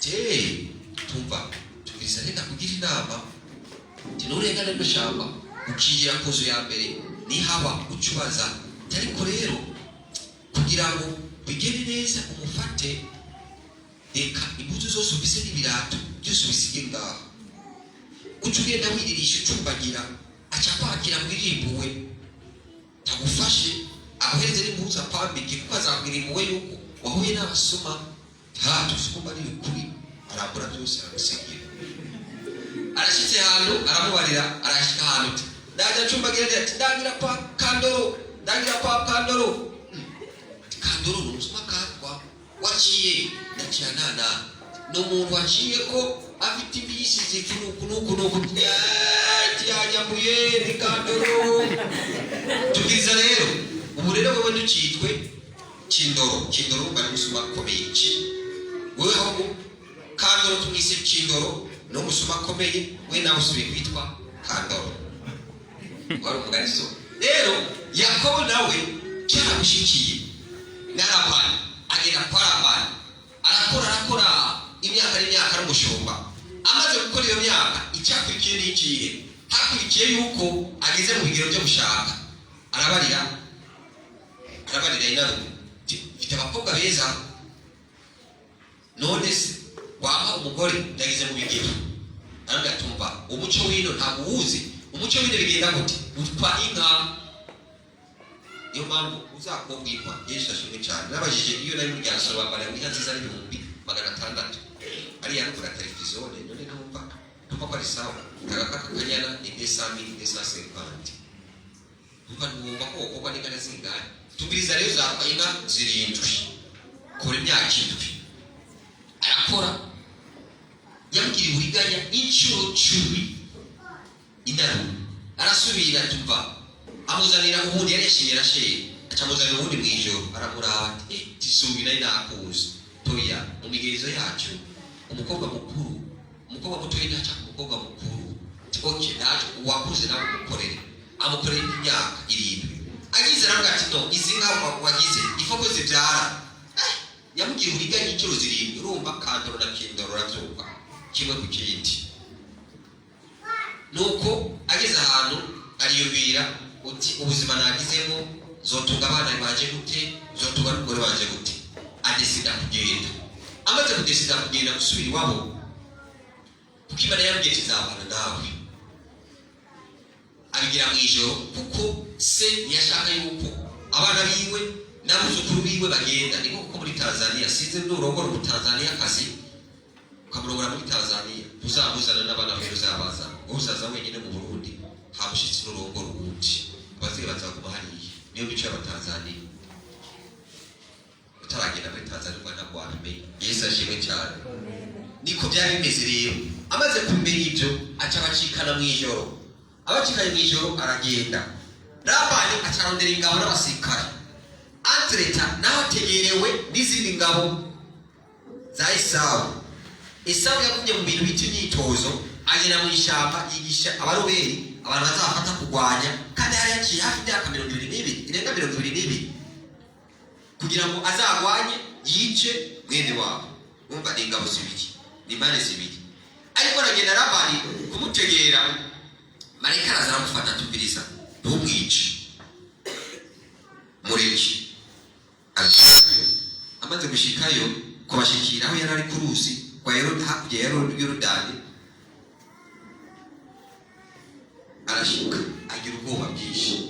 Je tumva tumviriza, reka kugira inama. Ati: "Nurengane rino shamba, ukinjira ku nzu ya mbere, nihaba ucubaza." Ariko rero kugira ngo bigende neza umufate, reka impuzu zose ufise n'ibirato byose ubisige ngaho, uca ugenda wiririsha ucumbagira, aca kwakira ngo irimbuwe tagufashe, aguhereze n'impuzu akwambike, kuko azabwira impuhwe yuko wahuye n'abasuma. Nta tuzi ari ukuri. Arambura byose aramusigira. Arashyitse ahantu aramubarira, arashyika ahantu ati: "Ndajya ncumbagira." Ati: "Ndangira kwa Kandoro, ndangira kwa Kandoro." Kandoro ni umusuma katwa waciye ndaciye nana, ni umuntu waciye ko afite imvi yisize ifu nuku nuku nuku yanyambuye, ni Kandoro. Tubwiriza rero, ubu rero wowe ntukitwe Kindoro. Kindoro urumva ni umusuma akomeye. Ki wewe ahubwo Kandoro tumwise Kindoro, ni umusuma akomeye. We nawe usubiye kwitwa Kandoro, wari umugani. So rero Yakobo nawe cyaramushikiye na Labani. Agenda kwa Labani, arakora, arakora imyaka n'imyaka, ari umushumba. Amaze gukora iyo myaka, icyakurikiye ni ikihe? Hakurikiye yuko ageze mu bigero byo gushaka. Arabarira, arabarira inarume: "Mfite abakobwa beza, none se wampa umugore? Ndageze mu bigero." Arambwira: "Tumva, umuco w'ino ntabwo uwuzi. Umuco w'ino bigenda gute? Utwa inka." Niyo mpamvu uzakobwikwa. Yesu ashimwe cyane. Nabajije iyo nari muri rya bambara inka nziza n'600,000, ariya no kugura televiziyo. None ntumva ko ari sawa? Agakaka kanyana ni 200,000, 250. Numva ntumva ko wokorwa n'inka zingahe. Tubwiriza rero, uzakwa inka zirindwi, kora imyaka 7. Arakora, yamugiriye uburiganya inshuro 10. Inarume arasubira, tumva amuzanira ubundi. Yari yashimye Rasheli, aca amuzanira ubundi mu ijoro. Aramuraba ati: "Eh, tisumbi nari nakuzi." Toya, mu migenzo yacu umukobwa mukuru, umukobwa mutoya ntaca ku mukobwa mukuru. Okay, ntacyo, uwakuze nawe umukorere. Amukorera indi myaka 7. Agize aravuga ati: "No izi nka wagize ifo ko zibyara." Yamubwiye uburiganya inshuro 7. Urumva Kandoro na Kindoro, urabyumva kimwe ku kindi. Nuko ageze ahantu ariyumvira uti: "Ubuzima nagizemo, zotunga abana banje gute? Zotunga n'umugore wanje gute?" Adesida kugenda. Amaze kudesida kugenda gusubira iwabo, kuko Imana yambwiye ati: "Nzabana nawe." Abigira mu ijoro, kuko se ntiyashaka yuko abana biwe n'abuzukuru biwe bagenda. Ni kuko muri Tanzania, sinzi, nurongora umutanzaniya kazi ukamurongora muri Tanzania, uzamuzana n'abana biwe, uzabazana. Wowe uzaza wenyine mu Burundi, nta mushyitsi n'urongora uwundi, abavyeyi bazaguma hariya. Niyo mico y'Abatanzaniya. Utaragenda muri Tanzania ubwo ntabwo wabimenya. Yesu ashimwe cyane. Niko byari bimeze rero. Amaze kumenya ibyo, aca abacikana mu ijoro. Abacikanye mu ijoro aragenda. Labani acarondera ingabo n'abasirikare. Entre-temps naho ategerewe n'izindi ngabo za Esawu. Esawu yagumye mu bintu bita imyitozo, agenda mu ishyamba yigisha abaroberi abantu bazabafata kurwanya, kandi yari yaciye hafi imyaka 22, irenga 22, kugira ngo azarwanye yice mwene wabo. Wumva ni ingabo zibiri, ni impande zibiri. Ariko aragenda, Labani kumutegera. Marayika araza aramufata, atumviriza, ntumwice, mureke. Arashikayo, amaze gushikayo, kubashikira aho yari ari ku ruzi rwa hakurya ya Yorodani, arashika agira ubwoba bwinshi.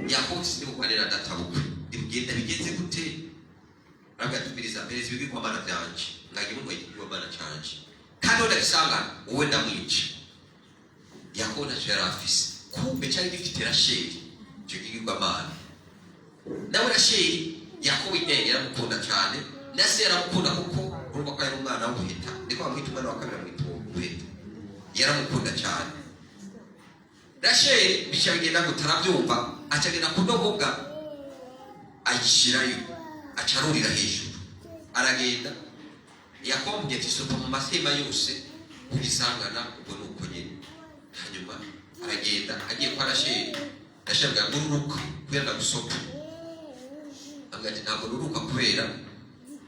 Yakobo sinibugwanira databukwe, nibugenda bigenze gute? Aravuga ati: "Mbiriza, mpereza ibigirwamana byanje." Mwagiye mutwaye ikigirwamana canje, kandi aho ndabisanga wowe ndamwica. Yakobo ntacyo yari afise, kumbe cyari gifite Rasheli icyo kigirwamana. Nawe Rasheli, Yakobo nyine yaramukunda cyane, na se yaramukunda, kuko urumva ko yari umwana w'ubuheta, niko bamwita, umwana wa kabiri bamwita ubuheta. Yaramukunda cyane Rasheli. Bica bigenda gute? Arabyumva, aca agenda ku ndogoga, ayishyirayo, aca arurira hejuru, aragenda. Yakobo amubwira ati: "Sopa mu mahema yose ugisangana." Ubwo ni uko nyine. Hanyuma aragenda, agiye kwa Rasheli, Rasheli avuga ngo: "Ururuka kubera ndagusopa." Avuga ati: "Ntabwo nuruka kubera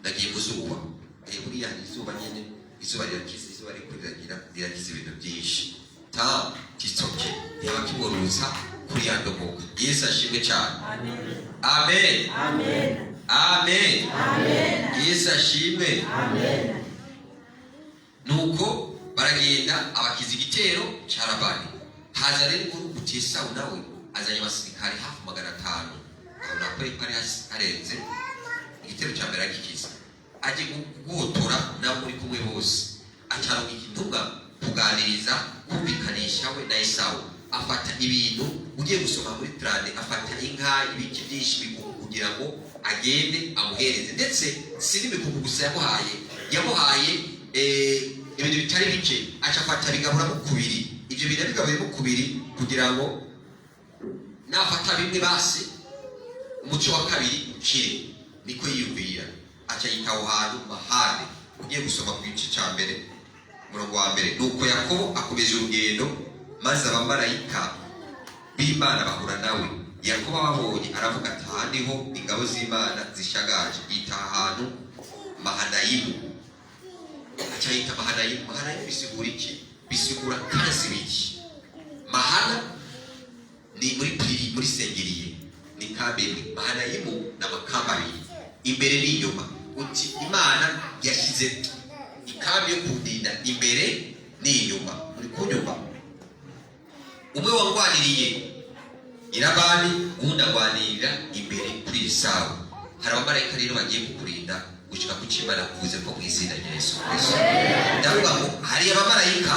nagiye mu zuba." Buriya hari izuba nyine, izuba rirakiza, izuba riko riragira, rirakiza ibintu byinshi. Ta kitsoke ntiyaba kimurutsa kuri ya ndogoga. Yesu ashimwe cyane. Amen, amen. Yesu ashimwe. Nuko baragenda, abakiza igitero cya Labani. Haza rero inkuru kuti Esawu nawe azanye abasirikare hafi 500. Abona ko ari harenze igitero cya mbere, agikiza, aje guhotora nabo muri kumwe bose. Acaronka intumwa kuganiriza, kumvikanisha we na Esawu. Afata ibintu, ugiye gusoma muri trane, afata inka, ibiki byinshi, imikuku, kugira ngo agende amuhereze. Ndetse si n'imikuku gusa yamuhaye, yamuhaye ibintu bitari bike. Aca afata bigaburamo kubiri, ibyo bintu abigabuyemo kubiri kugira ngo nafata bimwe basi umuco wa kabiri ukire, niko yiyumvira. Aca yita aho hantu Mahane. Ugiye gusoma ku gice cya mbere, umurongo wa mbere: nuko Yakobo akomeza urugendo, maze abamarayika b'Imana bahura nawe. Yakobo ababonye aravuga ati: "Aha niho ingabo z'Imana zishagaje." Yita ahantu Mahanayimu. Aca yita Mahanayimu. Mahanayimu bisigura iki? Bisigura kansi biki? Mahana ni muri pluriel, muri singulier ni kambi imwe. Mahanayimu ni amakamba abiri, imbere n'inyuma. Uti Imana yashyize ikambi yo kundinda imbere n'inyuma. Muri kunyuma, umwe wangwaniriye Irabani, uwundi agwanirira imbere kuri Esawu. Hari abamarayika rero bagiye kukurinda gushika ku cyo Imana kuvuze ko mu izina rya Yesu Kristo. Ndavuga ngo hari abamarayika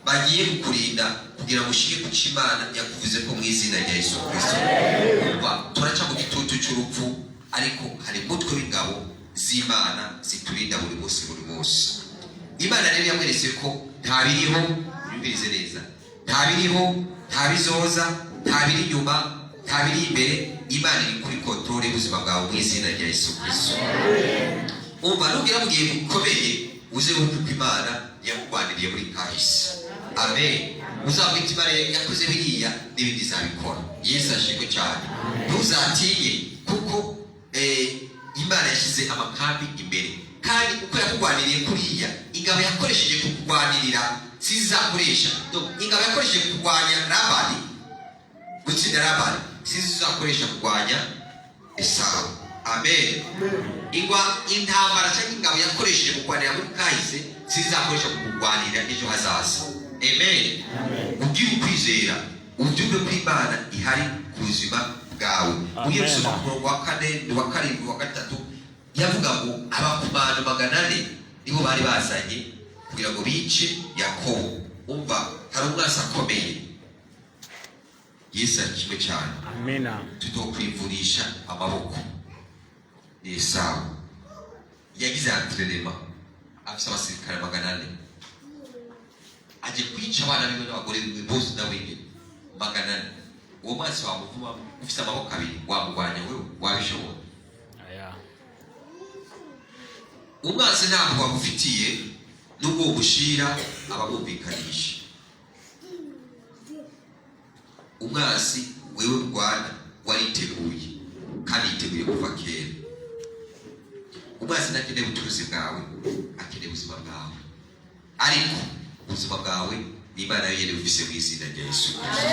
bagiye kukurinda kugira ngo ushike ku cyo Imana yakuvuze ko mu izina rya Yesu Kristo. Umva, turaca mu gitutu cy'urupfu, ariko hari umutwe w'ingabo z'Imana ziturinda buri munsi, buri munsi. Imana rero yamweretse ko nta biriho, yumvirize neza, nta biriho, nta bizoza, nta biri inyuma, nta biri imbere, Imana iri kuri contrôle y'ubuzima bwawe mu izina rya Yesu Kristo. Umva, nubwira mu gihe bukomeye, uze wumve ko Imana yakugwaniriye muri kahise. Amen. Uzamwita Imana yakoze biriya, n'ibindi izabikora. Yesu ashimwe cyane. Ntuzatinye kuko Imana yashyize amakambi imbere, kandi uko yakugwaniriye kuriya, ingabo yakoresheje kukugwanirira sizizakoresha. Donc, ingabo yakoresheje kurwanya Labani, gutsinda Labani, sizizakoresha kurwanya Esawu. Amen. Ingwa intambara cyangwa ingabo yakoresheje mu kurwanira muri kahise sizizakoresha mu kurwanira ejo hazaza. Amen. Ugire ukwizera, ubyumve ko Imana ihari ku buzima bwawe. Ugiye Amen. gusoma ku murongo wa kane, wa karindwi, wa gatatu, yavuga ngo abakomando 400 nibo bari bazanye kugira ngo bice Yakobo. Umva, hari umwasi akomeye. Yesu ashimwe cyane. Amina. Tutokwivurisha amaboko ni Esawu. Yagize entraînement, afise abasirikare 400, aje kwica abana biwe n'abagore biwe bose na wenyine, 400. Uwo mwasi wamuvuma, ufise amaboko abiri wamugwanya wewe? Wabishobora? Aya. Umwansi ntabwo wagufitiye, nubwo womushira abamwumvikanisha. Umwansi wewe murwana wariteguye, kandi yiteguye kuva kera. Umwansi ntakeneye ubutunzi bwawe, akeneye ubuzima bwawe, ariko ubuzima bwawe Ni Imana yonyine ufise mu izina rya Yesu Kristo.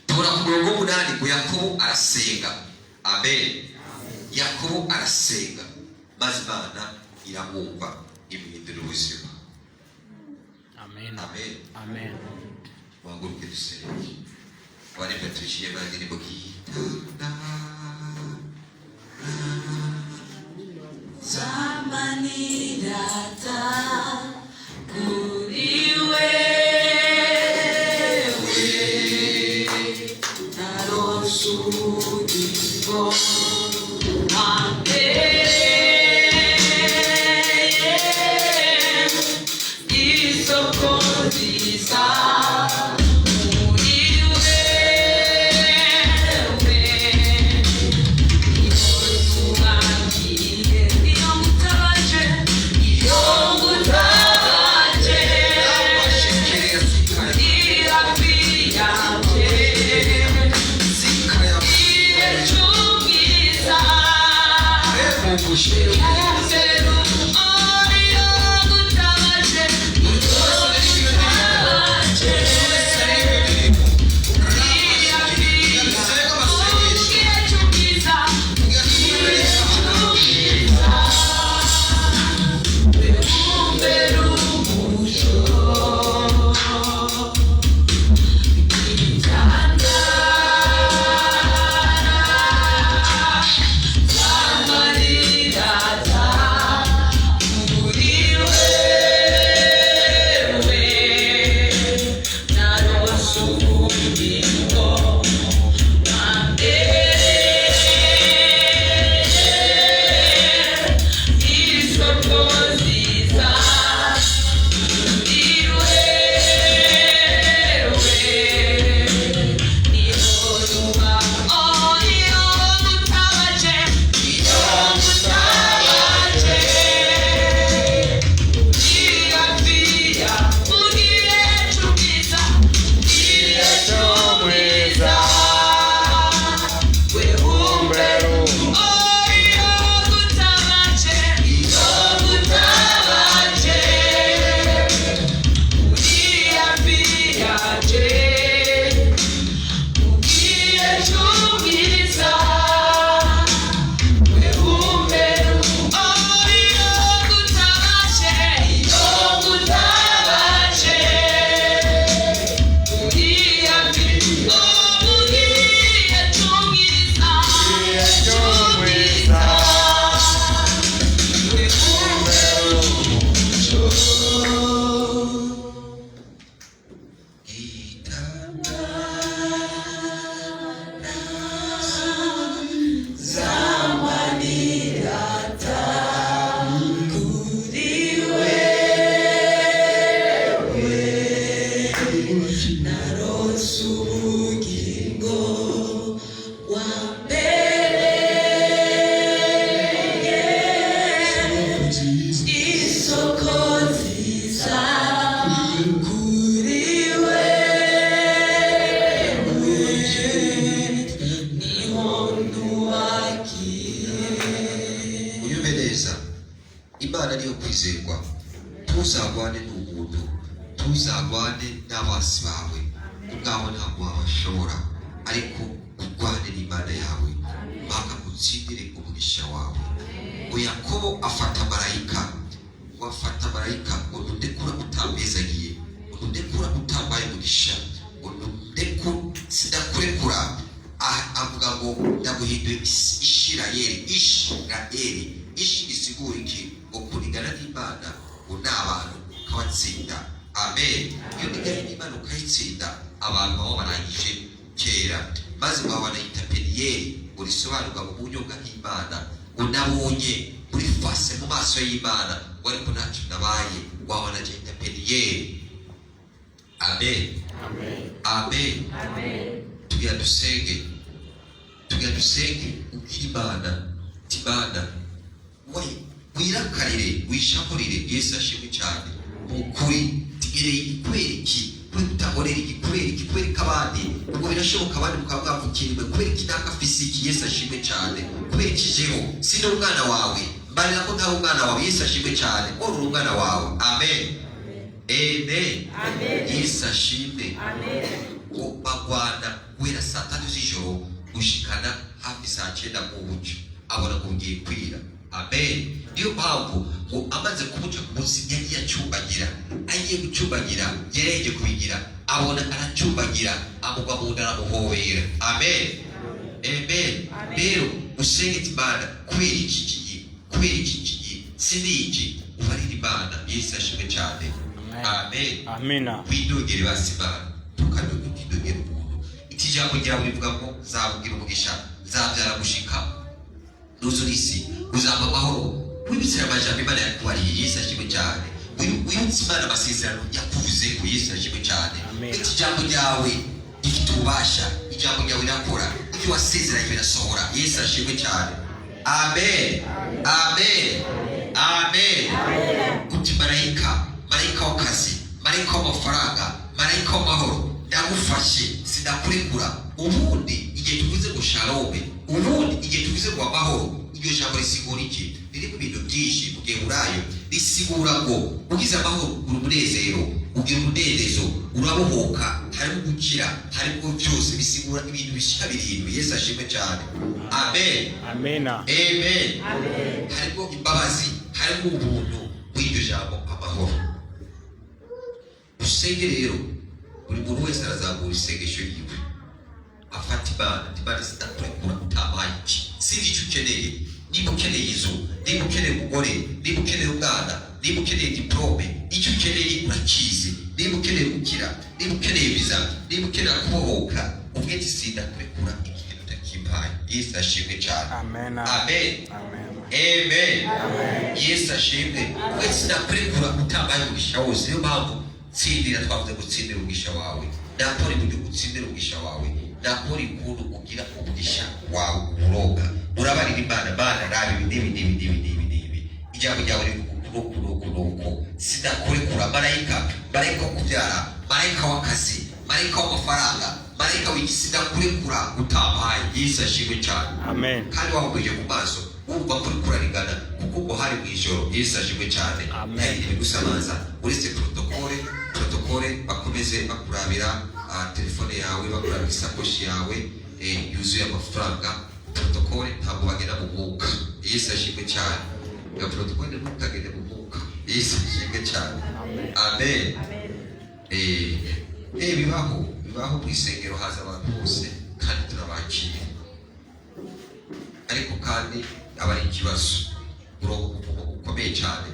Tubona ku murongo w'umunani ngo Yakobo arasenga. Amen. Yakobo arasenga, maze Imana iramwumva, imuhindura ubuzima. Amen. Amen. Amen. Muhaguruke dusenge. Waremba tuciye bandirimbo gitanda. Zamanirata kuri wewe, narose ubugingo wambereye isoko nziza muri wewe. Isoko nziza kuri wewe, niho ntubakiye. Unyumve neza, Imana niyo kwizerwa. Ntuzagwane n'umuntu, ntuzagwane n'abasi bawe ubwawe, ntabwo wabashobora, ariko urwane n'Imana yawe mpaka utsindire umugisha wawe. Ngo Yakobo afata marayika, ngo afata marayika ngo ntundekura utampezagiye, ngo ntundekura utambaye umugisha, ngo ntundekura, sindakurekura. Avuga ngo ndaguhinduye Ishirayeli. Ishirayeli, ishi isigura iki? Ngo kunigana n'Imana ngo ni abantu ukabatsinda. Amen. Iyo niganye n'Imana ukayitsinda, abantu baba barangije kera. Maze ngo banayita Peniyeli, ngo risobanurwa mu buryo bw'Imana, ngo nabonye muri face, mu maso y'Imana, ngo ariko ntacyo nabaye. Wabona agenda Peniyeli. Amen. Amen. Amen. Tugira dusenge, tugira dusenge. Ubwire Imana ti: "Imana, wirakarire, wishamurire." Yesu ashimwe cyane. Mu kuri tigereye kubera iki? Kubera utankorera iki? Kubera iki? Kubera ko abandi, ubwo birashoboka, abandi mukaba mwavukiriwe. Kubera iki naka afise iki? Yesu ashimwe cyane. Kubera iki jeho sindi umwana wawe? Mbarira ko ntari umwana wawe. Yesu ashimwe cyane. Uri umwana wawe. Amen. Amen. Yesu ashimwe. Ngo bagwana guhera saa 3 z'ijoro gushikana hafi saa 9 mu bucyo, abona ngo bugiye kwira. Amen. Niyo mpamvu ngo amaze kumuca ku munsi yagiye acumbagira, agiye gucumbagira, yaraheje kubigira, abona aracumbagira, amugwa mu nda, aramuhobera. Amen, amen. Rero usenge Imana kubera iki kigiye, kubera iki kigiye, siniki ubarira Imana. Yesu ashimwe cyane. Amen. Amina. Widogere basi Imana, ntukidogere umuntu. Iki jambo ryawe rivuga ngo nzabugira umugisha, nzabyara gushika nuzura isi, uzampa amahoro. Wibutse amajambo Imana yakubariye. Yesu ashimwe cyane. Wibutse Imana amasezerano yakuvuze ku. Yesu ashimwe cyane. Amen. Iki jambo ryawe rifite ububasha, ijambo ryawe rirakora, ibyo wasezeranye birasohora. Yesu ashimwe cyane. Amen, amen, amen. Uti marayika, marayika w'akazi, marayika w'amafaranga, marayika w'amahoro, ndagufashe, sindakurekura. Ubundi igihe tuvuze ngo shalome, ubundi igihe tuvuze ngo amahoro, iryo jambo risigura iki? Ririmo ibintu byinshi. Mu Giheburayo risigura ngo ugize amahoro ugira umunezero, ugira umudendezo, urabohoka, harimo gukira, harimo byose. Bisigura ibintu bishika birindwi. Yesu ashimwe cyane. Amen. Amina. Amen. Harimo imbabazi, harimo ubuntu muri iryo jambo amahoro. Usenge rero, buri muntu wese arazamura isengesho yiwe, afata Imana ati: "Imana, sindakurekura utampaye iki." Sinzi icyo ukeneye, niba ukeneye inzu, niba ukeneye umugore, niba ukeneye umwana, niba ukeneye diplôme, icyo ukeneye urakizi. Niba ukeneye gukira, niba ukeneye viza, niba ukeneye kubohoka, ubwe ati: "Sindakurekura ikintu utakimpaye." Yesu ashimwe cyane. Amena. Amen. Amen. Amen. Yesu ashimwe. Wese sinakurekura utampaye umugisha wose. Niyo mpamvu tsindira, twavuze gutsindira umugisha wawe. Nakora uburyo utsindira umugisha wawe, nakora ukuntu ugira umugisha wawe uronka. Urabarira Imana: "Mana, raba ibi n'ibi n'ibi n'ibi n'ibi n'ibi, ijambo ryawe rivuga uku n'uku n'uku n'uku. Sinakurekura." Marayika, marayika wo kubyara, marayika w'akazi, marayika w'amafaranga, marayika w'iki, sinakurekura utampaye. Yesu ashimwe cyane. Amen. Kandi wahumurije ku maso, wumva ko uriko urarigana, kuko ngo hari mu ijoro. Yesu ashimwe cyane. Amen. Nta bindi bigusamaza uretse protocole. Protocole bakomeze bakurabira telefone yawe, bakurabira isakoshi yawe yuzuye amafaranga. Protocole ntabwo bagenda mu mwuka. Yesu ashimwe cyane. Ya protocole, ntukagende mu mwuka. Yesu ashimwe cyane. Amen. Bibaho, bibaho mu isengero haza abantu bose kandi turabakira, ariko kandi aba ari ikibazo. Urongo umuvumo ukomeye cyane,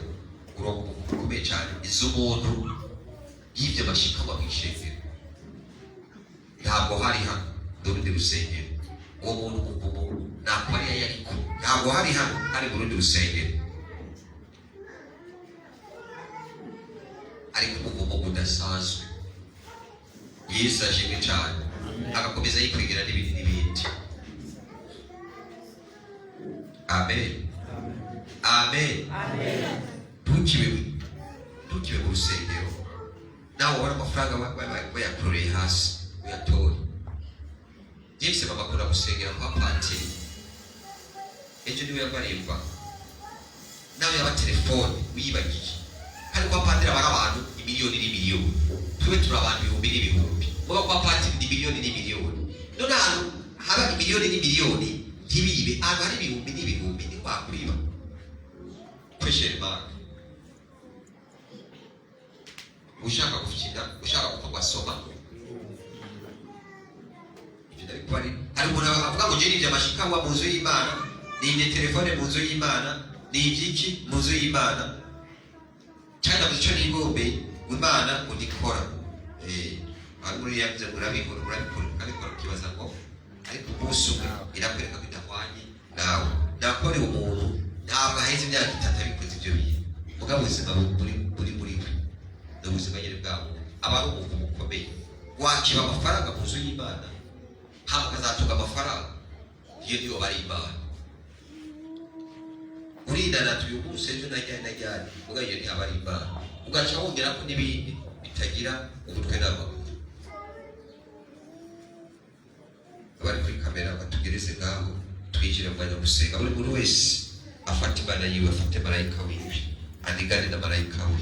urongo umuvumo ukomeye cyane. Izo umuntu yibye amashikanwa mu ishengero, ntabwo hari hano mu rundi rusengero. Uwo muntu umuvumo ntabwo ari yariko, ntabwo hari hano, hari mu rundi rusengero, ariko umuvumo udasanzwe. Yesu ashimwe cyane. Agakomeza yikwegera n'ibindi n'ibindi. Amen, amen. Ntukibe mu rusengero. Nawe ubona amafaranga bayakuroreye hasi, uyatore. James, mama akunda gusengera kwa patiri, ejo niwe yambarimba. Nawe yaba telefone wiyibagiye, kandi kwa patiri aba ari abantu imiliyoni n'imiliyoni, tube turi abantu ibihumbi n'ibihumbi, muba kwa patiri ni miliyoni n'imiliyoni. None ahantu haba imiliyoni n'imiliyoni ntibibe, ahantu hari ibihumbi n'ibihumbi ntiwakwiba? Question mark. Ushaka gukina, ushaka gupfa wasoma ibyo ndabikora. Hari umuntu avuga ngo njye nibye amashikawa mu nzu y'Imana, nibye telefone mu nzu y'Imana, nibye iki mu nzu y'Imana, cyane navuze icyo nigombe, Imana ugikora. Hari muri yavuze ngo urabikora, urabikora, ukabikora, ukibaza ngo, ariko umunsi umwe irakwereka ko idahwanye nawe. Nakorewe umuntu, ntabwo aheze imyaka 3 abikoze ibyo bintu, mugabo ubuzima buri muri we ni ubuzima nyine bwabo. Aba ari umuvumo ukomeye. Wakiba amafaranga mu nzu y'Imana, hama ukazatunga amafaranga, iyo niyo bari Imana. Urinanata uyu munsi, ejo najyane najyane, mugabo iyo ntihaba ari Imana. Ugaca wongera ko n'ibindi bitagira umutwe n'amaguru. Abari kuri kamera batugereze ngaho, twinjire mu mwanya wo gusenga. Buri muntu wese afate Imana yiwe, afate marayika wiwe, anigane na marayika we.